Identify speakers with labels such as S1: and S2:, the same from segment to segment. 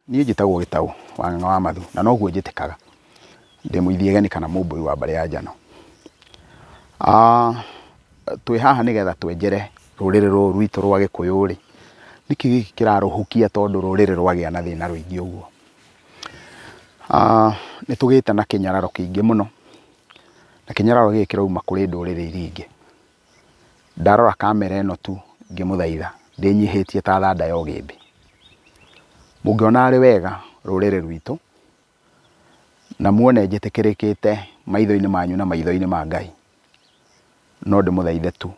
S1: Niĩ njĩtagwo Gĩtaũ wa Ng'ang'a wa Mathu na noguo njĩtĩkaga. Ndĩ mũithiegeni kana mũmbũi wa mbarĩ ya Njano. Twĩ haha nĩgetha twenjere rũrĩrĩ rũrũ rwitũ rwa Gĩkũyũ rĩ, nĩkĩ gĩkĩ kĩrarũhukia tondũ rũrĩrĩ rwagĩa na thĩna rũingĩ ũguo? Nĩ tũgĩte na kĩnyararo kĩingĩ mũno, na kĩnyararo gĩkĩ kĩrauma kũrĩ ndũrĩrĩ iria ingĩ. Ndarora kamera ĩno tu ngĩmũthaitha ndĩnyihĩtie ta thanda ya ũgĩmbĩ. Mũngĩona arĩ wega rũrĩrĩ rwitũ, na muone njĩtĩkĩrĩkĩte maitho-inĩ manyu na maitho-inĩ ma Ngai, no ndĩmũthaithe tu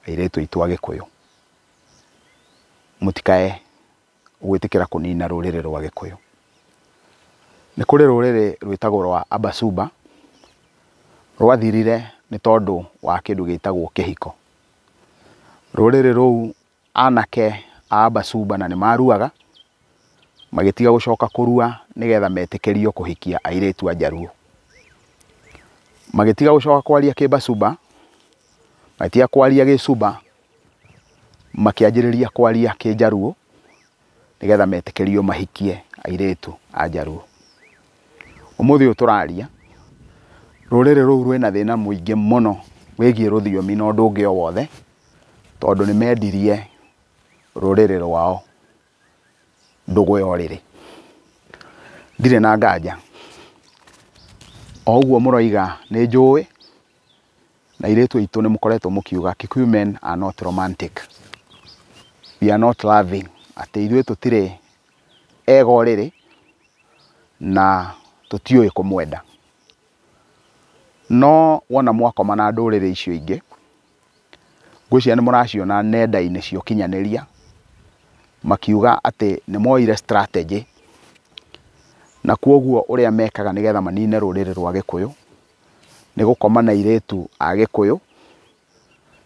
S1: airĩtu aitũ a Gĩkũyũ, mũtikae gwĩtĩkĩra kũnina rũrĩrĩ rwa Gĩkũyũ. Nĩ kũrĩ rũrĩrĩ rwĩtagwo rwa Abasuba, rwathirire nĩ tondũ wa kĩndũ gĩtagwo kĩhiko. Rũrĩrĩ rũu anake a Abasuba na nĩ maruaga, magĩtiga gũcoka kũrua nĩgetha metĩkĩrio kũhikia airĩtu a Njaruo. Magĩtiga gũcoka kwaria Kĩbasuba, magĩtiga kwaria Gĩcuba, makĩanjĩrĩria kwaria Kĩnjaruo nĩgetha metĩkĩrio mahikie airĩtu a Njaruo. Ũmũthĩ ũyũ tũraria, rũrĩrĩ rũu rwĩna thĩna mũingĩ mũno wĩgiĩ rũthiomi na ũndũ ũngĩ o wothe, tondũ nĩ mendirie rũrĩrĩ rwao ndũgũ ya ũrĩrĩ. Ndirĩ na nganja, o ũguo mũroiga nĩ njũĩ, na airĩtu aitũ nĩ mũkoretwo mũkiuga Kikuyu men are not romantic, we are not loving, atĩ ithuĩ tũtirĩ ega ũrĩrĩ na tũtiũĩ kũmwenda. No wona mwakoma na ndũrĩrĩ icio ingĩ, ngwĩciria nĩ mũraciona nenda-inĩ cia ũkinyanĩria, makiuga atĩ nĩ moire strategy, na kwoguo ũrĩa mekaga nĩgetha manine rũrĩrĩ rwa Gĩkũyũ, nĩ gũkoma na airĩtu a Gĩkũyũ,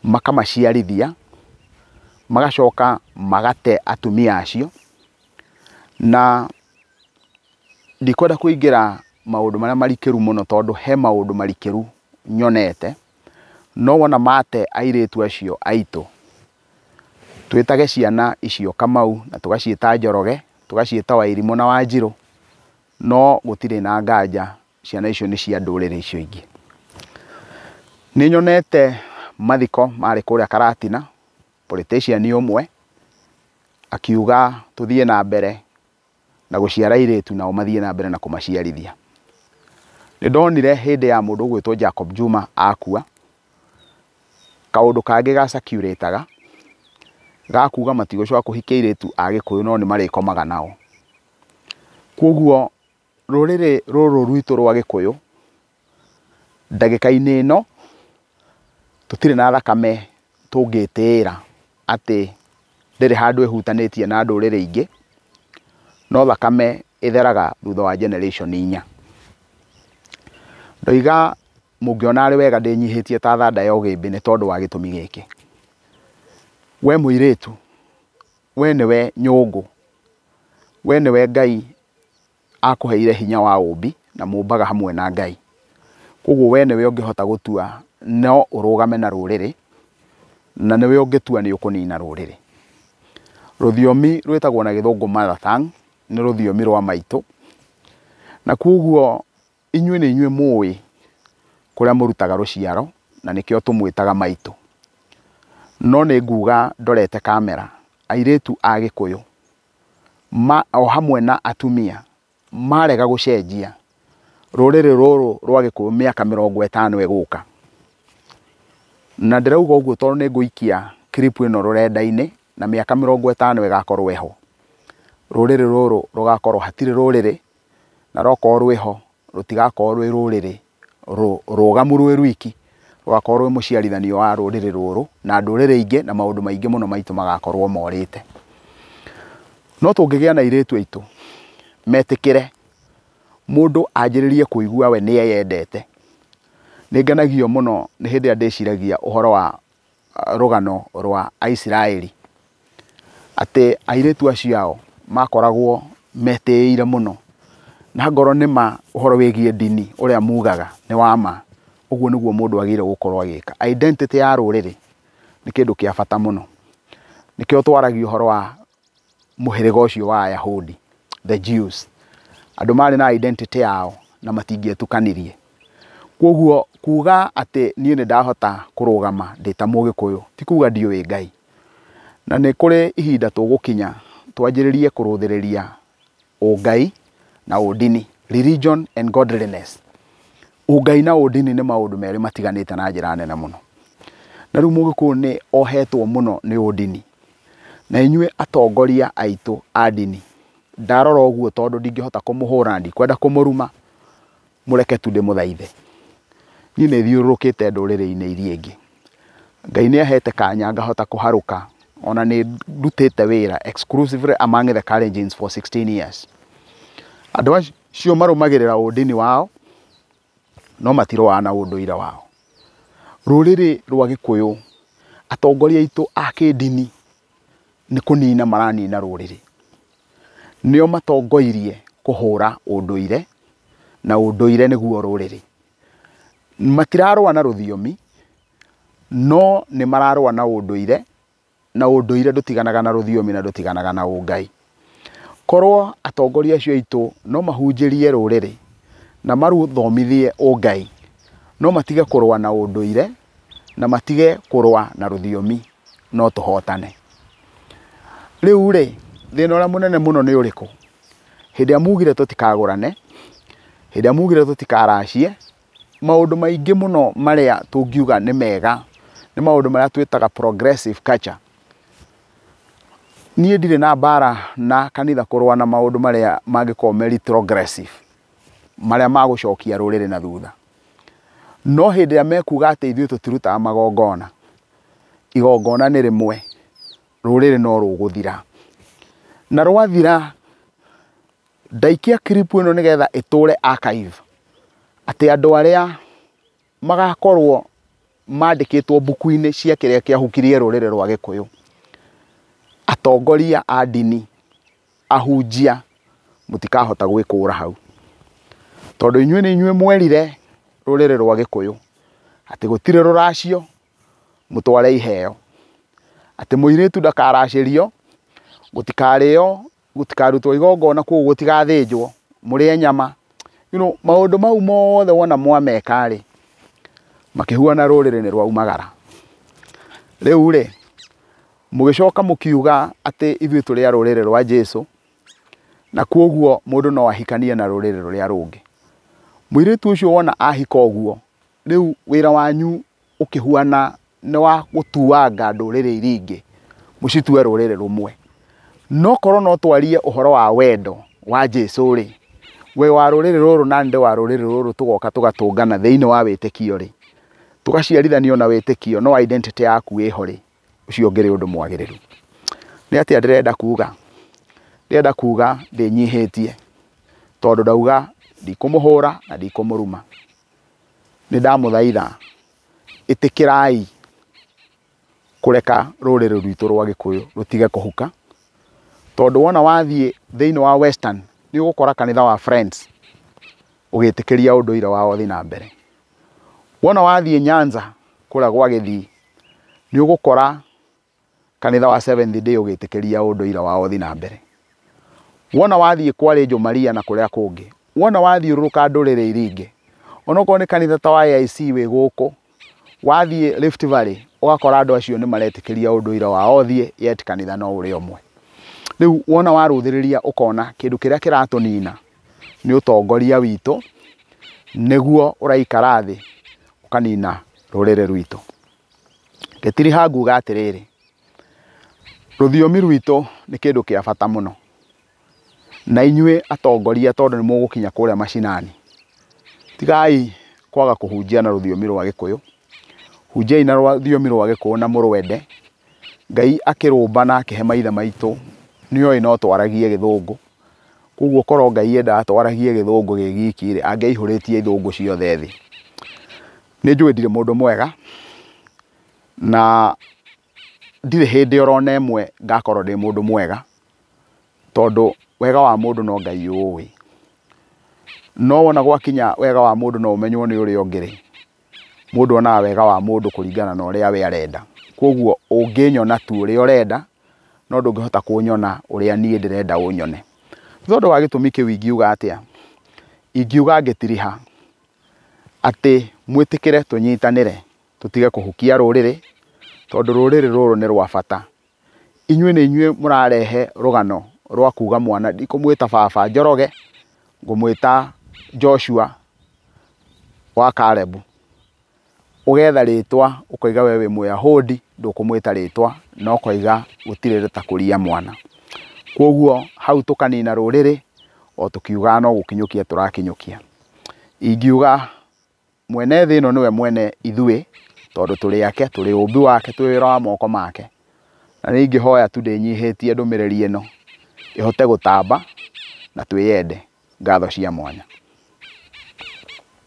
S1: makamaciarithia, magacoka magate atumia acio, na ndikwenda kũingĩra maũndũ marĩa marikĩru mũno tondũ he maũndũ marikĩru nyonete, no wona mate airĩtu acio aitũ, twĩtage ciana icio Kamau na tũgaciĩta Njoroge, tũgaciĩta Wairimũ na Wanjirũ, no gũtirĩ na nganja ciana icio nĩ cia ndũrĩrĩ icio ingĩ. Nĩ nyonete mathiko marĩ kũrĩa Karatina, politician ũmwe akiuga tũthiĩ na mbere na gũciara airĩtu nao mathiĩ na mbere na kũmaciarithia. Nĩ ndonire hĩndĩ ya mũndũ ũgwĩtwo Jacob Juma akua, kaũndũ kangĩ ga circulate-aga, ga kuga matigũcoka kũhikia airĩtu a Gĩkũyũ no nĩ marĩkomaga nao. Kwoguo rũrĩrĩ rũrũ rwitũ rwa Gĩkũyũ, ndagĩka-inĩ ĩno, tũtirĩ na thakame tũngĩtĩĩra atĩ ndĩrĩ handũ ĩhutanĩtie na ndũrĩrĩ ingĩ, no thakame ĩtheraga thutha wa generation inya. Ndoiga mũngĩona arĩ wega ndĩnyihĩtie ta thanda ya ũgĩmbĩ nĩ tondũ wa gĩtũmi gĩkĩ. We mũirĩtu, we nĩwe nyũngũ, we nĩwe Ngai akũheire hinya wa ũmbi na mũmbaga hamwe na Ngai. Koguo we nĩwe ũngĩhota gũtua no ũrũgame na rũrĩrĩ, na nĩwe ũngĩtua nĩ ũkũnina rũrĩrĩ. Rũthiomi rwĩtagwo na gĩthũngũ mother tongue, nĩ rũthiomi rwa maitũ, na koguo inyuĩ nĩ inyuĩ mũĩ kũrĩa mũrutaga rũciaro, na nĩkĩo tũmwĩtaga maitũ. No nĩ nguga ndorete kamera, airĩtu a Gĩkũyũ o hamwe na atumia marega gũcenjia rũrĩrĩ rũrũ rwa Gĩkũyũ mĩaka 50 ĩgũka. Na ndĩrauga ũguo tondũ nĩ ngũikia clip ĩno rũrenda-inĩ na mĩaka 50 ĩgakorwo ĩho. Rũrĩrĩ rũrũ rũgakorwo hatirĩ rũrĩrĩ, na rokorwo rwĩho rũtigakorwo rwĩ rũrĩrĩ rũgamu rwĩ rwiki, rũgakorwo rwĩ mũciarithanio wa rũrĩrĩ rũrũ na ndũrĩrĩ ingĩ, na maũndũ maingĩ mũno maitũ magakorwo morĩte. No tũngĩgĩa na airĩtu aitũ metĩkĩre mũndũ anjĩrĩrie kũigua we nĩ eyendete. Nĩ ngenagio mũno nĩ hĩndĩ ĩrĩa ndĩciragia ũhoro wa rũgano rwa Aisiraeli, atĩ airĩtu acio ao makoragwo metĩĩire mũno, na ngorwo nĩ ma ũhoro wĩgiĩ ndini ũrĩa mugaga nĩ wa ma, ũguo nĩguo mũndũ agĩrĩire gũkorwo agĩka. Identity ya rũrĩrĩ nĩ kĩndũ kĩa bata mũno. Nĩkĩo twaragia ũhoro wa mũhĩrĩga ũcio wa Ayahudi. the Jews. Andũ marĩ na identity yao na matingĩetukanirie. Koguo kuga atĩ niĩ nĩ ndahota kũrũgama ndĩ ta Mũgĩkũyũ ti kuga ndiũĩ Ngai. Na nĩ kũrĩ ihinda tũgũkinya twanjĩrĩrie kũrũthĩrĩria ũngai na ũndini, religion and godliness. Ũngai na ũndini nĩ maũndũ merĩ matiganĩte na njĩra nene mũno. Na rĩu Mũgĩkũyũ nĩ ohetwo mũno nĩ ũndini. Na inyuĩ atongoria aitũ a ndini, ndarora ũguo tondũ ndingĩhota kũmũhũra na ndikwenda kũmũruma, mũreke tu ndĩmũthaithe. Niĩ nĩ thiũrũrũkĩte ndũrĩrĩ-inĩ iria ingĩ. Ngai nĩ ahete kanya ngahota kũharũka, ona nĩ ndutĩte wĩra exclusively among the Kalenjins for 16 years. Andũ acio marũmagĩrĩra ũndini wao, no matirũaga na ũndũire wao. Rũrĩrĩ rwa Gĩkũyũ, atongoria aitũ a kĩndini nĩ kũnina maranina rũrĩrĩ. Nĩo matongoirie kũhũra ũndũire, na ũndũire nĩguo rũrĩrĩ. Matirarũa na rũthiomi, no nĩ mararũa na ũndũire, na ũndũire ndũtiganaga na rũthiomi na ndũtiganaga na ũngai. Korwo atongoria acio aitũ no mahunjĩrie rũrĩrĩ na marũthomithie ũngai, no matige kũrũa na ũndũire na matige kũrũa na rũthiomi, no tũhotane. Rĩu rĩ, thĩna ũrĩa mũnene mũno nĩ ũrĩkũ? Hĩndĩ ĩrĩa mugire tũtikagũrane, hĩndĩ ĩrĩa mugire tũtikaracie, maũndũ maingĩ mũno marĩa tũngiuga nĩ mega nĩ maũndũ marĩa twĩtaga progressive culture. Niĩ ndirĩ na mbara na kanitha kũrũa na maũndũ marĩa mangĩkorwo me retrogressive, marĩa magũcokia rũrĩrĩ na thutha. No hĩndĩ ĩrĩa mekuga atĩ ithuĩ tũtirutaga magongona, igongona nĩ rĩmwe, rũrĩrĩ no rũgũthira. Na rwathira, ndaikia clip ĩno nĩgetha ĩtũre archive, atĩ andũ arĩa magakorwo mandĩkĩtwo mbuku-inĩ cia kĩrĩa kĩahukirie rũrĩrĩ rwa Gĩkũyũ, atongoria a ndini, ahunjia, mũtikahota gwĩkũra hau. Tondũ inyuĩ nĩ inyuĩ mwerire rũrĩrĩ rwa Gĩkũyũ atĩ gũtirĩ rũracio, mũtware iheo, atĩ mũirĩtu ndakaracĩrio, gũtikarĩo, gũtikarutwo igongona, koguo gũtigathĩnjwo, mũrĩe nyama. You know, maũndũ mau mothe wona mwameka rĩ, makĩhuana rũrĩrĩ nĩ rwaumagara. Rĩu rĩ, mũgĩcoka mũkiuga atĩ ithuĩ tũrĩ a rũrĩrĩ rwa Jesũ, na koguo mũndũ no ahikanie na rũrĩrĩ rũrĩa rũngĩ. Mũirĩtu ũcio wona ahika ũguo, rĩu wĩra wanyu ũkĩhuana nĩ wa gũtuanga ndũrĩrĩ iria ingĩ, mũcitue rũrĩrĩ rũmwe. No korwo no twarie ũhoro wa wendo wa Jesũ rĩ, we wa rũrĩrĩ rũrũ na ndĩ wa rũrĩrĩ rũrũ, tũgoka tũgatũngana thĩinĩ wa wĩtĩkio rĩ, tũgaciarithanio na wĩtĩkio, no identity yaku ĩho rĩ, ũcio ũngĩrĩ ũndũ mwagĩrĩru. Nĩ atĩa ndĩrenda kuga? Ndĩrenda kuga ndĩnyihĩtie, tondũ ndauga ndikũmũhũra na ndikũmũruma. Nĩ ndamũthaitha, ĩtĩkĩrai kũreka rũrĩrĩ rwitũ rwa Gĩkũyũ rũtige kũhuka, tondũ wona wathiĩ thĩinĩ wa Western nĩ ũgũkora kanitha wa Friends ũgĩtĩkĩria ũndũire wao ũthiĩ na mbere. Wona wathiĩ Nyanza kũrĩa gwa Gĩthii nĩ ũgũkora kanitha wa Seventh Day ũgĩtĩkĩria ũndũire wao ũthiĩ na mbere. Wona wathiĩ kwa Rejo Maria na kũrĩa kũngĩ, wona wathiũrũrũka ndũrĩrĩ iria ingĩ, onokorwo nĩ kanitha ta wa AIC wĩ gũkũ, wathiĩ Rift Valley ũgakora andũ acio nĩ maretĩkĩria ũndũire wao ũthiĩ, yet kanitha no ũrĩ ũmwe. Rĩu wona warũthĩrĩria ũkona kĩndũ kĩrĩa kĩratũnina nĩ ũtongoria witũ, nĩguo ũraikara thĩ ũkanina rũrĩrĩ rwitũ. Ngĩtiriha nguga atĩrĩrĩ, rũthiomi rwitũ nĩ kĩndũ kĩa bata mũno. Na inyuĩ atongoria tondũ nĩ mũgũkinya kũrĩa macinani, tigai kwaga kũhunjia na rũthiomi rwa Gĩkũyũ. Hunjiai na rũthiomi rwa Gĩkũyũ na mũrwende. Ngai akĩrũmba na akĩhe maithe maitũ nĩoĩ no twaragie Gĩthũngũ. Koguo korwo Ngai endaga twaragie Gĩthũngũ gĩ giki rĩ, angĩaihũrĩtie ithũngũ ciothe thĩ. Nĩ njũĩ ndirĩ mũndũ mwega, na ndirĩ hĩndĩ orona ĩmwe ngakorwo ndĩ mũndũ mwega, tondũ wega wa mũndũ no Ngai ũĩ. No wona gwakinya wega wa mũndũ no ũmenywo nĩ ũrĩa ũngĩ rĩ, mũndũ onaga wega wa mũndũ kũringana na ũrĩa we arenda. Koguo ũngĩnyona tu ũrĩa ũrenda, no ndũngĩhota kũnyona ũrĩa niĩ ndĩrenda ũnyone. Nĩ tondũ wa gĩtũmi kĩu ingiuga atĩa? Ingiuga ngĩtiriha atĩ mwĩtĩkĩre tũnyitanĩre tũtige kũhukia rũrĩrĩ, tondũ rũrĩrĩ rũrũ nĩ rwa bata. Inyuĩ nĩ inyuĩ mũrarehe rũgano rwa kuga mwana ndikũmwĩta baba Njoroge, ngũmwĩta Joshua wa Caleb. Ũgetha rĩtwa ũkoiga we wĩ Mũyahudi ndũkũmwĩta rĩtwa no ũkoiga gũtirĩ rĩtakũria mwana. Koguo hau tũkanina rũrĩrĩ o tũkiugaga no gũkinyũkia tũrakinyũkia. Ingiuga mwene thĩ ĩno nĩwe mwene ithuĩ, tondũ tũrĩ ake, tũrĩ ũmbi wake, twĩ wĩra wa moko make. Na nĩ ingĩhoya tu ndĩnyihĩtie ndũmĩrĩri ĩno ĩhote gũtamba na twĩyende. Ngatho cia mwanya.